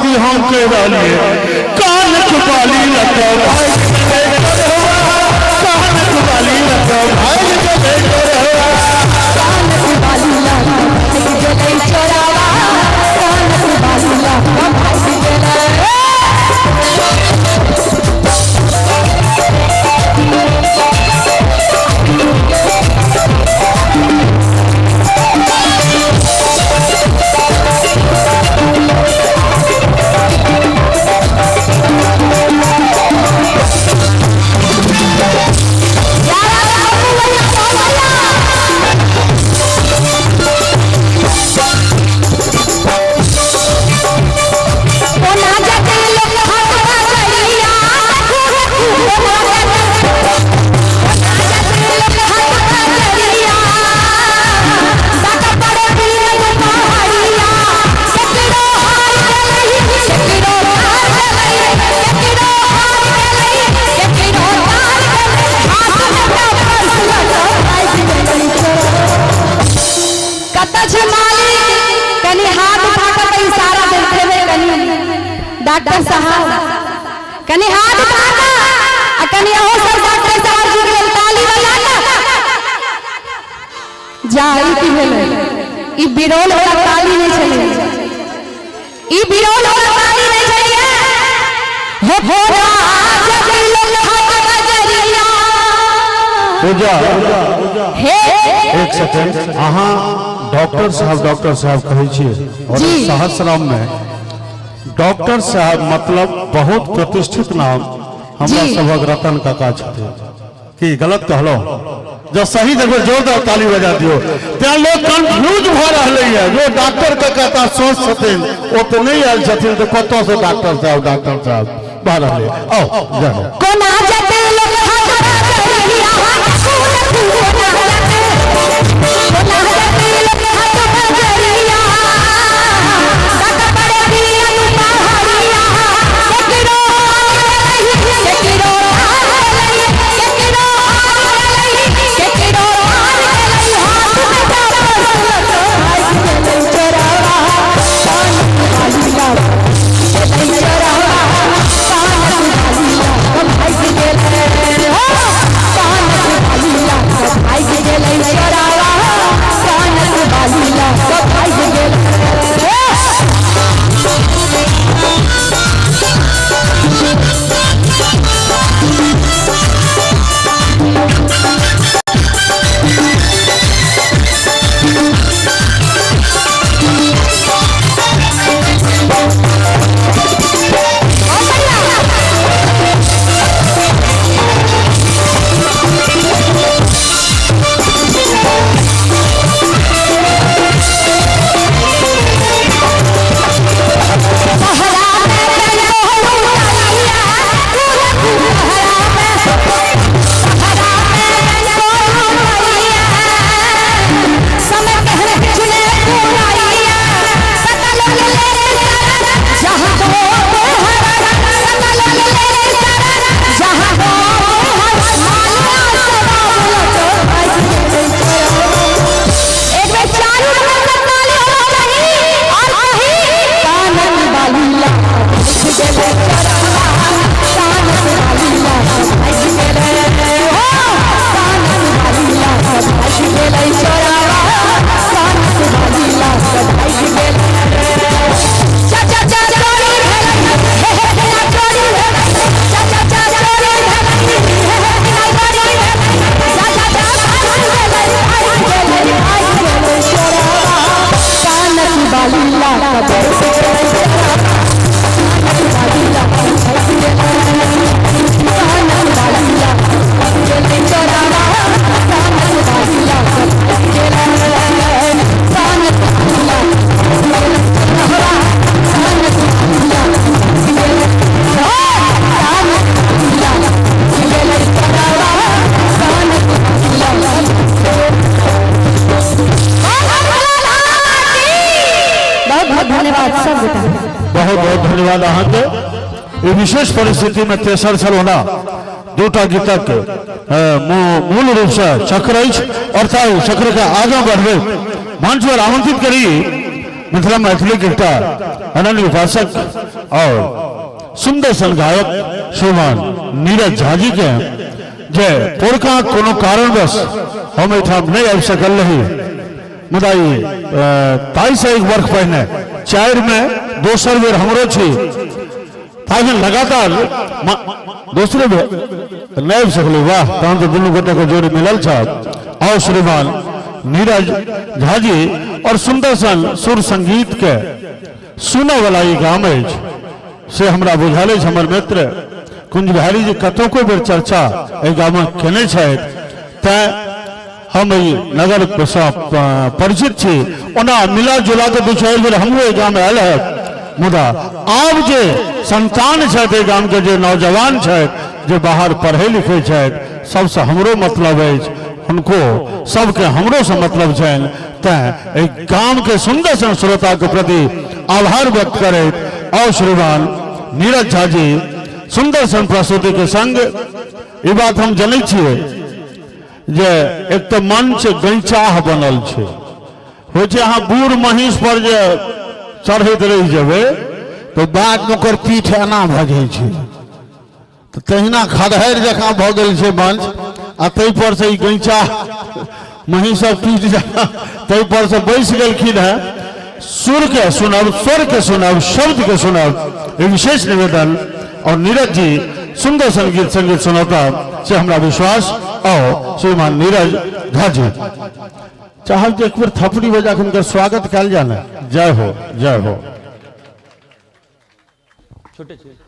की हम कहि रहलियै कानक बाली लऽ कऽ भागि गेलै चोरवा, कानक बाली लऽ कऽ भागि गेलै चोरवा। कानक बाली लऽ कऽ भागि गेलै चोरावा, कानक बाली लऽ कऽ भागि गेलै। कोना जते लोक हाथ पकड़िया, कोना जते लोक हाथ पकड़िया, डाका पड़े पीरन पहाड़िया, केकरो हार गेलै, केकरो हार गेलै, केकरो हार गेलै, केकरो हार गेलै, हाथ में पर्स लऽ भागि गेलै चोर। कतऽ छै मालिक? कनी हाथ उठा कऽ तऽ इशारा देखेबै कनी। डॉक्टर साहब, कनी हाथ उठा कऽ, आ कनी अहूँ सब डॉक्टर साहब जी के लेल ताली बजा कऽ। जा, ई की भेलै? ई बिरौल वाला ताली नहि छलै, ई बिरौल वाला ताली नहि छलै। हो हो राज लोक हाथ बजरिया। पूजा हे। एक सेकेंड, अहाँ डॉक्टर साहब, डॉक्टर साहब कहै छियै और जी। सहस्राम में डॉक्टर साहब मतलब बहुत प्रतिष्ठित नाम हमरा जी। सभक रतन काका छथिन। की गलत कहलो? जब सही देखो जोरदार ताली बजा दियो। तें लोग कंफ्यूज भऽ रहलै है जो डॉक्टर काका ता सोच छथिन ओ तऽ नहि आयल छथिन तऽ कतऽ से डॉक्टर साहब, डॉक्टर साहब भऽ रहलै। आओ जय हो। कोना जते लोक हाथ बजरिया, कोना जते, कोना जते लोक हाथ बजरिया, डाका पड़े पीरन पहाड़िया, केकरो हार गेलै, केकरो हार गेलै, केकरो हार गेलै, केकरो हार गेलै, हाथ में पर्स लऽ कऽ भागि गेलै चोरवा, कानक बाली लऽ कऽ गेलै चोरवा, कानक बाली लऽ कऽ भागि गेलै, हो, कानक बाली लऽ कऽ भागि गेलै चोरवा, कानक बाली लऽ कऽ भागि गेलै। पहरा में कोहरू करिया, पहरा में कोहरू करिया, समय कहने चुने पुराइया, सकल ले जहाँ को सकल ले जहाँ को एक बेर चारू बगल से ताली होना चाहिए और कही कानक बाली ला भागि गेलै चोरवा, कानक बाली ला भागि गेलै, हो, कानक बाली ला भागि गेलै चोरवा, कानक बाली ला भागि गेलै। चा चा चा चोरी भेलै, हे हे हे चोरी भेलै, चा चा चा चोरी भेलै, हे हे हे चोरी भेलै, जा जा जा भागि गेलै, भागि गेलै, भागि गेलै चोरवा, कानक बाली ला भागि गेलै चोरवा, कानक बाली ला भागि गेलै, कानक बाली ला भागि गेलै चोरवा, कानक बाली ला भागि गेलै, कानक बाली ला भागि गेलै चोरवा, कानक बाली ला भागि गेलै, कानक बाली ला भागि गेलै चोरवा, कानक बाली ला। बहुत बहुत धन्यवाद सब गोटा। बहुत बहुत धन्यवाद अहाँके। ई विशेष परिस्थिति में तेसर छल, ओना दूटा गीतक मूल रूप से चक्र अछि और ताहि चक्र के आगाँ बढ़बैत मंच पर आमंत्रित करी मिथिला मैथिली के एकटा अनन्य उपासक और सुंदर सन गायक श्रीमान नीरज झा जी के जे पोरका कोनो कारणवश हम एहिठाम नहि आबि सकल रही, मुदा ई ताहिसँ एक वर्ष पहिने 4 मे दोसर बेर हमरो छी, ताहिमे लगातार दोसरे बेर नहि आबि सकलहुँ। वाह, तहन तऽ दुनू गोटेके जोड़ी मिलल छल। और श्रीमान नीरज झा जी और सुंदर सन सुर संगीत के सुनऽ वाला ई गाम अछि से हमरा बुझल अछि। हमर मित्र कुंज बिहारी जी कतौको बेर चर्चा एहि गामक केने छथि, तैं हम एहि नगरसँ परिचित छी। ओना मिला जुला कऽ 2-4 बेर हमरो एहि गाम आयल है, मुदा आब जे संतान छथि एहि गामके, जे नौजवान छथि, जे बाहर पढ़ै लिखै छथि, सबसँ हमरो मतलब अछि, हुनको सबके हमरोसँ मतलब छनि। तैं एहि गामके सुन्दर सन श्रोताके प्रति आभार व्यक्त करैत और श्रीमान नीरज झा जी सुन्दर सन प्रस्तुतिके संग ई बात हम जनै छियै जे एक तऽ मंच गैचाह बनल छै, होइ छै अहाँ बूढ़ महींस पर जे चढ़ैत रहि जेबै तऽ बादमे ओकर पीठ एना भऽ जाइ छै, तऽ तहिना खदहरि जकाँ भऽ गेल छै मंच, आ ताहि पर से ई गैचा महींसक पीठ जकाँ ताहि पर से बैस गेलखिन हेँ। सुरके सुनब, स्वरके सुनब, शब्दके सुनब, ई विशेष निवेदन। और नीरज जी सुंदर संगीत संगीत सुनौता से हमरा विश्वास। और श्रीमान नीरज झा जी चाहब जे एक बेर थपड़ी बजा के हुनकर स्वागत कयल जाए ने। जय हो, जय हो। छोटे छोटे।